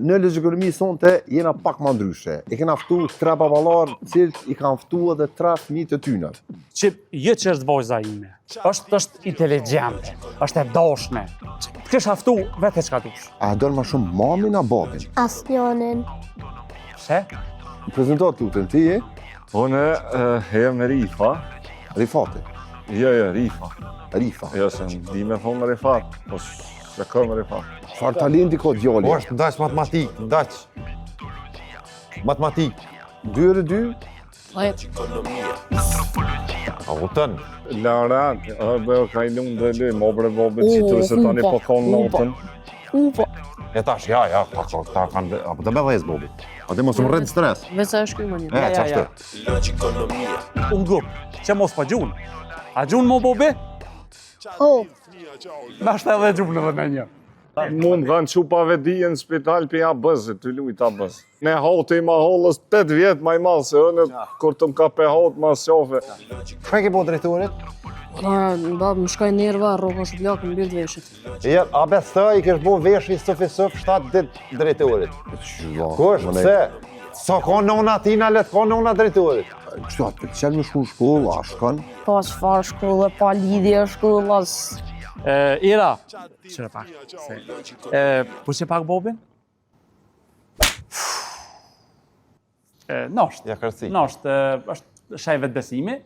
Në Logjikonomi sonte jena pak ma ndryshe. I kena ftu tre baballar, cilët i kanë ftu edhe tre fëmijë të tyne. Që jo që është vajza ime. Është është inteligjente, është e dashme. Të kisha ftu vetë çka dush. A e don ma shumë mamin a babin? Asnjonin. Pse? Prezento të lutem, ti je? Unë eh, jam Rifa. Rifati. Jo, jo, Rifa. Rifa. Jo, se më di me thonë Rifat, po s'e kam Rifat. Çfarë talenti ka djali? Po është ndaç matematik, ndaç. Matematik. Dy herë dy? A vutën? Lara, a dhe o ka i lunë dhe luj, mo bre bobit që tu se tani po thonë notën. Upa. E tash, ja, ja, ta, ta, ta kanë, apo të me dhezë bobit. A të mos më rrënë stres. Veç sa është ky më një. E, ja, qashtu. U ngup, që mos po gjun. A gjun mo bobi? Po. Nashta edhe gjun edhe me një. Mu më kanë çu pa vetëdije në spital për ja bëzit, të lujt a bëz. Ne hoti ma hollës 8 vjet ma i madh se unë, kur të më ka pe hot ma sofe. Çka ke bo drejtorit? Ora, babë, më shkoi nerva, rroka shuplakë në birë të veshit. Ja, a besë i kesh bo veshi sëf i sëf 7 dit drejtorit. Kush, pse? Sa ka nona tina, le të ka nona drejtorit. Qëto, a të pëlqen me shku në shkollë, a shkon? Po, çfarë shkolle, pa lidhje shkolla. E, Ira, qëre pak, se, e, po që pak bobin? E, nështë, Ja kërci. nështë, është shej vetëbesimi.